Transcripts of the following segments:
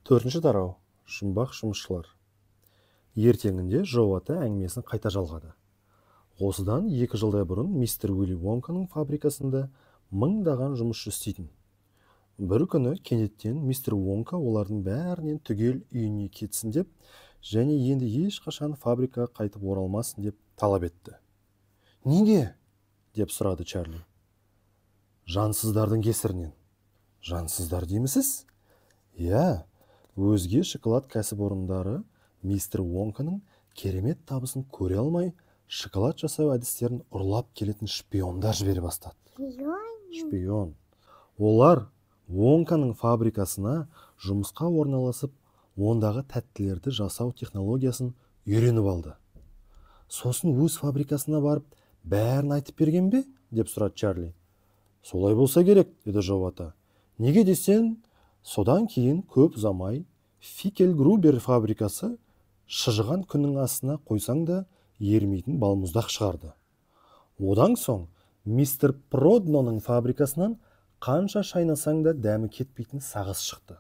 Төртінші тарау. Жұмбақ жұмысшылар. Ертеңінде Джо ата әңгімесін қайта жалғады. Осыдан 2 жылдай бұрын мистер Уилли Вонканың фабрикасында мыңдаған жұмысшы істейтін. Бір күні кенеттен мистер Вонка олардың бәрінен түгел үйіне кетсін деп және енді ешқашан фабрикаға қайтып оралмасын деп талап етті. «Неге?» – деп сұрады Чарли. «Жансыздардың кесірінен». «Жансыздар деймісіз?» «Иә, өзге шоколад кәсіпорындары мистер Вонканың керемет табысын көре алмай, шоколад жасау әдістерін ұрлап келетін шпиондар жібере бастады». Шпион? Шпион. Олар Вонканың фабрикасына жұмысқа орналасып, ондағы тәттілерді жасау технологиясын үйреніп алды. «Сосын өз фабрикасына барып, бәрін айтып берген бе?» – деп сұрады Чарли. «Солай болса керек», – деді Джо ата. «Неге десең, содан кейін көп ұзамай Фикель Грубер фабрикасы шыжыған күннің астына қойсаң да ерімейтін балмұздақ шығарды. Одан соң мистер Продноның фабрикасынан қанша шайнасаң да дәмі кетпейтін сағыз шықты.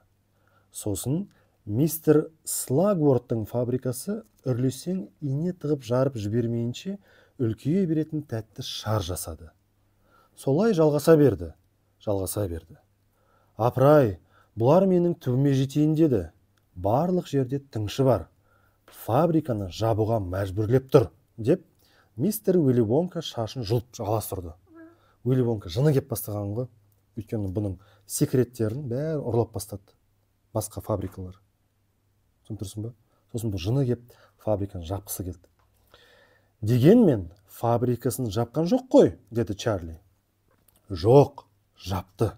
Сосын мистер Слагворттың фабрикасы үрлесең, ине тығып жарып жібермейінше үлкейе беретін тәтті шар жасады. Солай жалғаса берді, жалғаса берді. Апырай, бұлар менің түбіме жетейін деді. Барлық жерде тыңшы бар. Фабриканы жабуға мәжбүрлеп тұр», – деп мистер Уилли Вонка шашын жұлып алас ұрды. Уилли Вонка жыны кеп бастаған ғой, өйткені бұның секреттерін бәрі ұрлап бастады басқа фабрикалар, түсініп тұрсың ба? Сосын бұл жыны кеп, фабриканы жапқысы келді. «Дегенмен фабрикасын жапқан жоқ қой?» – деді Чарли. «Жоқ, жапты.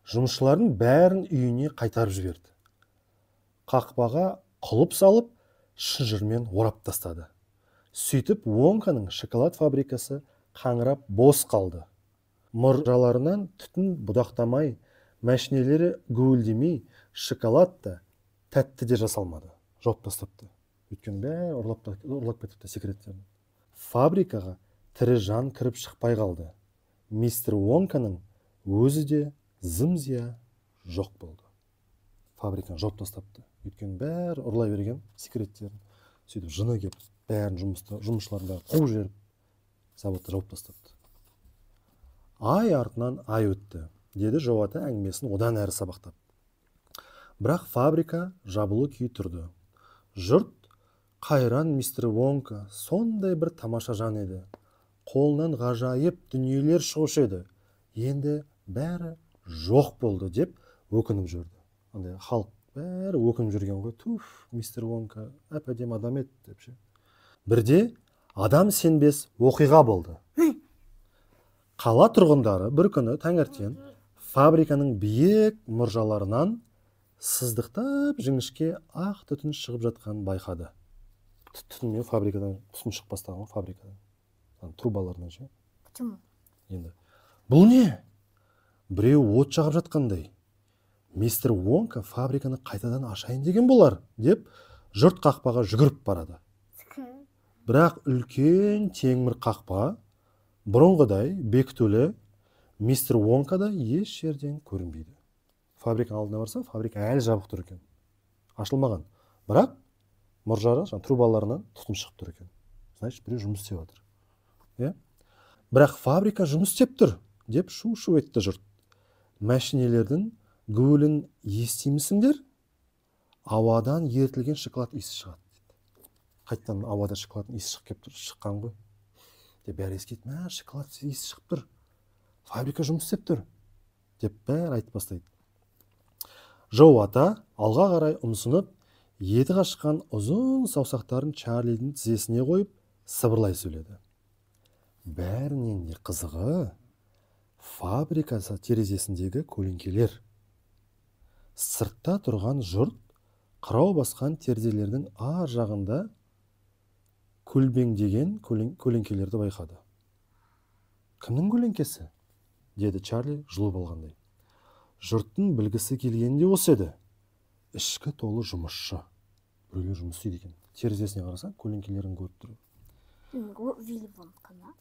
Жұмысшылардың бәрін үйіне қайтарып жіберді. Қақпаға құлып салып, шынжырмен орап тастады. Сөйтіп, Вонканың шоколад фабрикасы қаңырап бос қалды. Мұржаларынан түтін будақтамай, мәшинелері гуілдемей, шоколад та, тәтті де жасалмады. Жауып тастапты, өйткені бәрі ұрлап кетіпті секреттерін. Фабрикаға тірі жан кіріп шықпай қалды. Мистер Вонканың өзі де зым зия жоқ болды». Фабриканы жауып тастапты, өйткені бәрі ұрлай берген секреттерін. Сөйтіп жыны келіп, бәрін, жұмысшылардың бәрін қуып жіберіп, заводты жауып тастапты. «Ай артынан ай өтті, – деді Джо ата әңгімесін одан әрі сабақтап. – Бірақ фабрика жабулы күйі тұрды. Жұрт: «Қайран мистер Вонка, сондай бір тамаша жан еді, қолынан ғажайып дүниелер шығушы еді, енді бәрі жоқ болды», – деп өкініп жүрді. Андай халық бәрі өкініп жүрген ғой: «Туф, мистер Вонка әп әдемі адам еді», – деп ше. Бірде адам сенбес оқиға болды. Қала тұрғындары бір күні таңертең фабриканың биік мұржаларынан сыздықтап жіңішке ақ түтін шығып жатқанын байқады. Түтінмен фабрикадан түтін шығып бастаған ғой, фабрикадан, ана трубаларынан ше. Почему? Енді «Бұл не? Біреу от жағып жатқандай. Мистер Вонка фабриканы қайтадан ашайын деген болар», – деп жұрт қақпаға жүгіріп барады. Бірақ үлкен темір қақпа бұрынғыдай бекітулі, мистер Вонка да еш жерден көрінбейді. Фабриканың алдына барса, фабрика әлі жабық тұр екен, ашылмаған. Бірақ мұржары, жаңағы трубаларынан түтін шығып тұр екен. Значит, біреу жұмыс істеп жатыр, иә. «Бірақ фабрика жұмыс істеп тұр», – деп шу шу етті жұрт. «Мәшинелердің гуілін естимісіңдер? Ауадан ерітілген шоколад иісі шығады», – дейді. Қайтадан ауада шоколадтың иісі шығып келіп тұр, шыққан ғой деп бәрі ескейді. «Мә, шоколад иісі шығып тұр, фабрика жұмыс істеп тұр», – деп бәрі айтып бастайды. Джо ата алға қарай ұмсынып, еті қашқан ұзын саусақтарын Чарлидің тізесіне қойып, сыбырлай сөйледі: «Бәрінен де қызығы – фабрикасы терезесіндегі көлеңкелер. Сыртта тұрған жұрт қырау басқан терезелердің ар жағында көлбеңдеген көлеңкелерді байқады». «Кімнің көлеңкесі?» – деді Чарли жұлып алғандай. Жұрттың білгісі келгені де осы еді. Ішкі толы жұмысшы, біреулер жұмыс істейді екен. Терезесіне қараса, көлеңкелерін көріп тұр. Вилли Вонканы.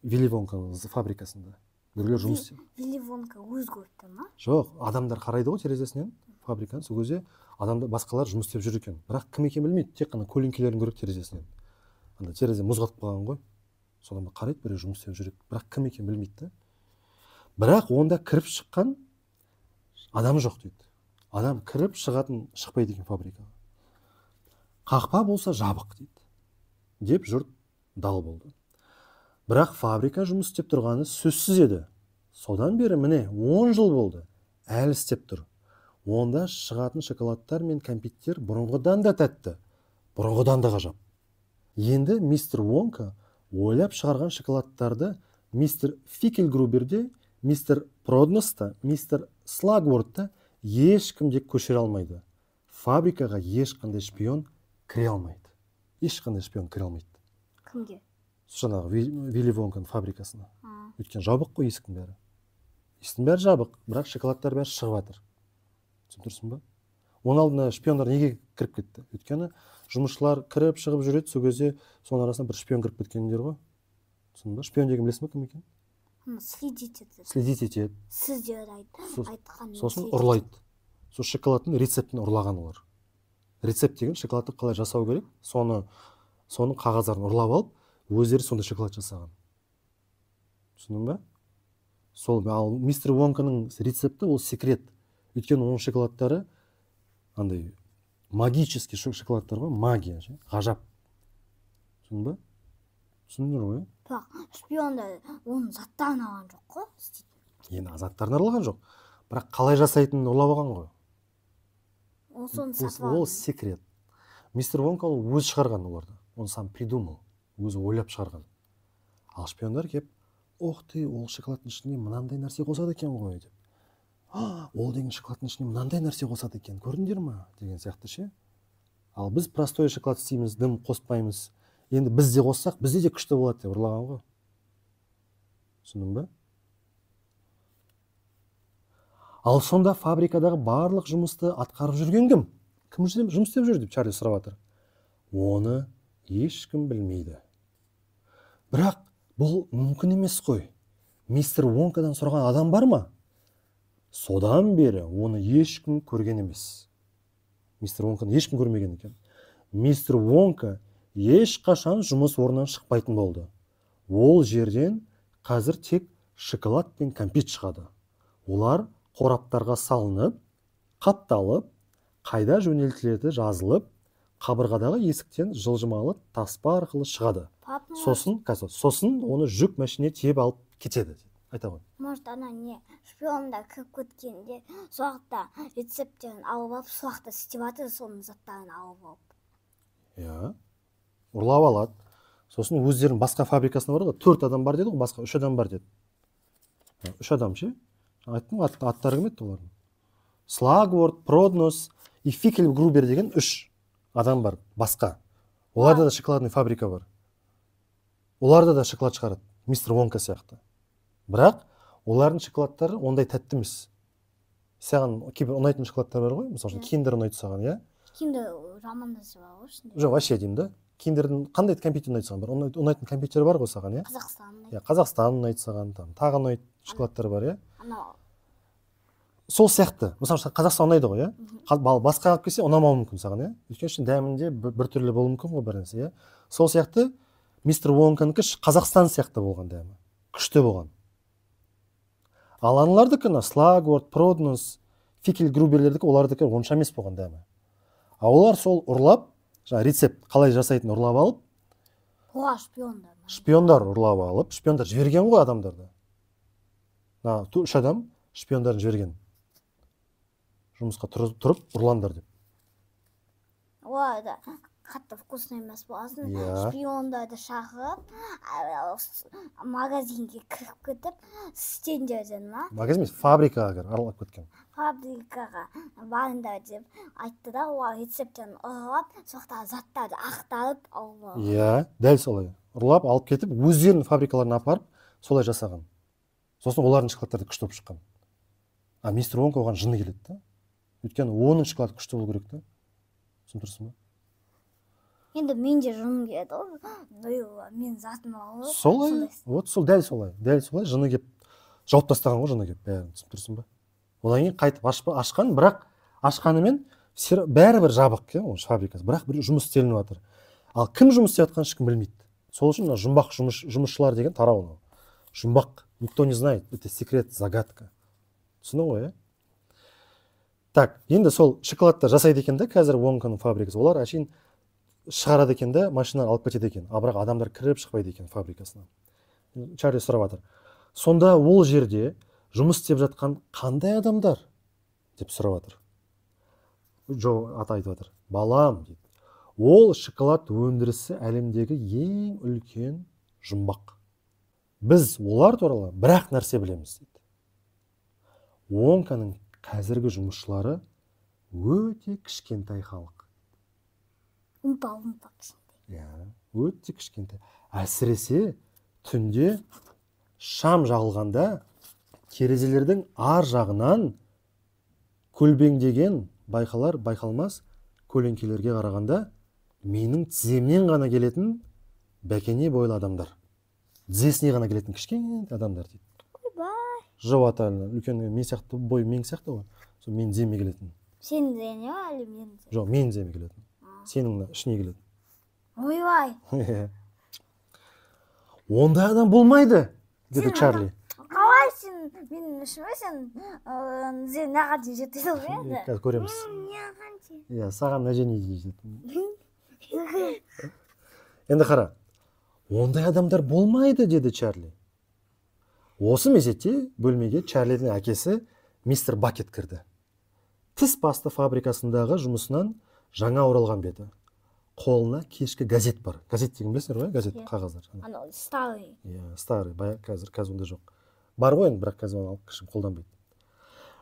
Вилли Вонканың фабрикасында. Біреулер жұмыс істеп. Вилли Вонка өзі көріп тұр ма? Жоқ, адамдар қарайды ғой терезесінен фабриканы, сол кезде адамдар, басқалар жұмыс істеп жүр екен. Бірақ кім екенін білмейді, тек қана көлеңкелерін көреді терезесінен. Анда терезе мұз қатып қалған ғой. Содан қарайды, біреу жұмыс істеп жүр, бірақ кім екенін білмейді да. Бірақ онда кіріп шыққан адам жоқ дейді. Адам кіріп шығатын шықпайды екен фабрикаға. Қақпа болса жабық дейді деп жұрт дал болды. Бірақ фабрика жұмыс істеп тұрғаны сөзсіз еді. Содан бері міне 10 жыл болды, әлі істеп тұр. Онда шығатын шоколадтар мен кәмпиттер бұрынғыдан да тәтті, бұрынғыдан да ғажап. Енді мистер Вонка ойлап шығарған шоколадтарды мистер Фикельгрубер де, мистер Проднос та, мистер Слагворд та ешкім де көшіре алмайды. Фабрикаға ешқандай шпион кіре алмайды. Ешқандай шпион кіре алмайды. Кімге? Жаңағы Вилли Вонканың фабрикасына. Өйткені жабық қой есіктің бәрі. Есіктің бәрі жабық, бірақ шоколадтар бәрі шығып жатыр. Түсініп тұрсың ба? Оның алдына шпиондар неге кіріп кетті? Өйткені жұмысшылар кіріп шығып жүреді, сол кезде соның арасынан бір шпион кіріп кеткендер ғой. Түсіндің ба? Шпион деген білесің ба кім екенін? Следить етеді. Следить етеді. Сіздер айтқан. Сосын ұрлайды. Сол шоколадтың рецептін ұрлаған олар. Рецепт деген шоколадты қалай жасау керек, соның қағаздарын ұрлап алып, өздері сондай шоколад жасаған. Түсіндің ба? Сол, ал мистер Вонканың рецепті ол секрет. Өйткені оның шоколадтары андай магический шоколадтар ғой, магия, ғажап. Түсіндің ба? Түсіндіңдер ғой? Бірақ шпиондар оның заттарын алған жоқ қой. Енді заттарын алған жоқ. Бірақ қалай жасайтынын ұрлап алған ғой. Ол соны сатып алған. Ол секрет. Мистер Вонка ол өзі шығарған оларды. Он сам придумал. Өзі ойлап шығарған. Ал шпиондар кеп, ох ты, ол шоколадтың ішіне мынандай нәрсе қосады екен ғой деп. Ол деген шоколадтың ішіне мынандай нәрсе қосады екен, көрдіңдер ма деген сияқты ше. Ал біз простой шоколад істейміз, дым қоспаймыз. Енді біз де қоссақ, бізде де күшті болады деп ұрлаған ғой. Түсіндің ба? Ал сонда фабрикадағы барлық жұмысты атқарып жүрген кім? Кім жұмыс істеп жүр деп Чарли сұрап жатыр. Оны ешкім білмейді. Бірақ бұл мүмкін емес қой. Мистер Вонкадан сұраған адам бар ма? Содан бері оны ешкім көрген емес. Мистер Вонканы ешкім көрмеген екен. Мистер Вонка ешқашан жұмыс орнынан шықпайтын болды. Ол жерден қазір тек шоколад пен кәмпит шығады. Олар қораптарға салынып, қапталып, қайда жөнелтіледі жазылып, қабырғадағы есіктен жылжымалы таспа арқылы шығады. Сосын оны жүк машине тиеп алып кетеді. Айта ғой. Может, ана не, шпиондар кіріп кеткенде, сол уақытта рецепттерін алып алып, сол уақытта істеп жатыр, соның заттарын алып алып. Иә, ұрлап алады. Сосын өздерінің басқа фабрикасына барады ғой. 4 адам бар деді ғой, басқа 3 адам бар деді. 3 адам ше? Айттым ғой, аттары кім еді олардың? Слагворд, Проднос и Фикельгрубер деген 3 адам бар, басқа. Оларда да шоколадный фабрика бар. Оларда да шоколад шығарады, мистер Вонка сияқты. Бірақ олардың шоколадтары ондай тәтті емес. Саған кейбір ұнайтын шоколадтар бар ғой, мысалы үшін Киндер ұнайды саған, иә? Киндер жаман нәрсе бар ғой ішінде. Жоқ, вообще деймін да. Киндердің қандай кәмпит ұнайды саған? Бір ұнайтын кәмпиттер бар ғой саған, иә? Қазақстан ұнайды. Иә, Қазақстан ұнайды саған, там тағы ұнайтын шоколадтар бар, иә? Анау. Сол сияқты. Мысалы үшін Қазақстан ұнайды ғой, иә? Басқа алып келсе ұнамауы мүмкін саған, иә? Өйткені ішінде дәмінде біртүрлі болуы мүмкін ғой бір нәрсе, иә? Сол сияқты мистер Вонканікі Қазақстан сияқты болған дәмі. Күшті болған. Ал аналардікі, Слагворд, Проднос, Фикельгруберлердікі, олардікі онша емес болған дәмі. А олар сол ұрлап, жаңа рецепт қалай жасайтынын ұрлап алып, шпиондар. Шпиондар ұрлап алып, шпиондар жіберген ғой адамдарды. Мына 3 адам шпиондарын жіберген. Жұмысқа тұрып ұрлаңдар деп. Олар да қатты вкусный емес болсын. Шпиондарды шақырып, магазинге кіріп кетіп, істеңдер ма? Магазин емес, фабрикаға аралап кеткен. Фабрикаға барыңдар деп айтты да, олар рецепттерін ұрлап, соқтағы заттарды ақтарып алып алған. Иә, дәл солай. Ұрлап алып кетіп, өздерінің фабрикаларына апарып, солай жасаған. Сосын олардың шоколадтары күшті болып шыққан. А мистер Вонка оған жыны келеді да. Өйткені оның шоколады күшті болу керек та. Түсініп тұрсың ба? Енді мен де жыным келеді ғой, мен затын алып. Солай, вот сол дәл солай, дәл солай жыны кеп. Жауып тастаған ғой жаңа келіп бәрін, түсініп тұрсың ба? Одан кейін қайтып ашқан, бірақ ашқанымен бәрібір жабық, иә, ол фабрикасы, бірақ бір жұмыс істелініп жатыр. Ал кім жұмыс істеп жатқанын ешкім білмейді. Сол үшін мына жұмбақ жұмысшылар деген тарау мынау. Жұмбақ, никто не знает, это секрет, загадка. Түсіндің ғой, иә? Так, енді сол шоколадты жасайды екен да қазір Вонканың фабрикасы. Олар әшейін шығарады екен да, машина алып кетеді екен. А бірақ адамдар кіріп шықпайды екен фабрикасына. Чарли сұрап жатыр. Сонда ол жерде жұмыс істеп жатқан қандай адамдар деп сұрап жатыр. Джо ата айтып жатыр. Балам, дейді. Ол шоколад өндірісі әлемдегі ең үлкен жұмбақ. Біз олар туралы бір-ақ нәрсе білеміз, дейді. Вонканың қазіргі жұмысшылары өте кішкентай халық. Умпа, умпа кішкентай. Иә, өте кішкентай. Әсіресе түнде шам жағылғанда терезелердің ар жағынан көлбеңдеген байқалар байқалмас көлеңкелерге қарағанда менің тіземнен ғана келетін бәкене бойлы адамдар. Тізесіне ғана келетін кішкентай адамдар дейді. Ойбай. Жо ата үлкен мен сияқты, бойы мен сияқты ғой. Сол менің тіземе келетін. Сенің тізеңе ма, әлде менің тіземе? Жоқ, менің тіземе келетін. Сенің мына ішіне келетін. Ойбай. Ондай адам болмайды, деді Сен Чарли. Қалай сен менің ішіме сен тізең мынаған дейін жетеді ғой енді? Қазір көреміз. Мынаған дейін. Иә, саған мына жеріне дейін жетеді. Енді қара. Ондай адамдар болмайды, деді Чарли. Осы мезетте бөлмеге Чарлидің әкесі мистер Бакет кірді. Тіс паста фабрикасындағы жұмысынан жаңа оралған беті. Қолына кешкі газет бар. Газет деген білесіңдер ғой, газет Иә. қағаздар. Анау старый. Иә, старый, бая қазір ондай жоқ. Бар ғой енді, бірақ қазір оны алып ешкім қолданбайды.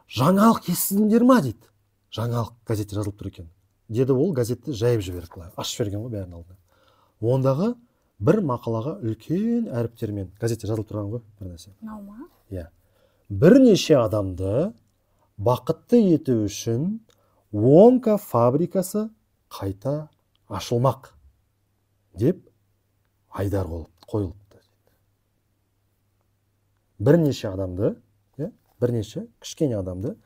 Жаңалық естідіңдер ма, дейді. Жаңалық газетте жазылып тұр екен. Деді ол газетті жайып жіберіп, былай ашып жіберген ғой бәрінің алдына. Ондағы бір мақалаға үлкен әріптермен газетте жазылып тұрған ғой бір нәрсе. Мынау ма? Иә. Бірнеше адамды бақытты ету үшін Вонка фабрикасы қайта ашылмақ деп айдар қойылыпты. Бірнеше адамды, иә, бірнеше кішкене адамды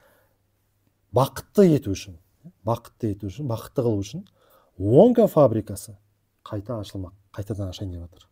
бақытты ету үшін, бақытты ету үшін, бақытты қылу үшін Вонка фабрикасы қайта ашылмақ, қайтадан ашайын деп жатыр.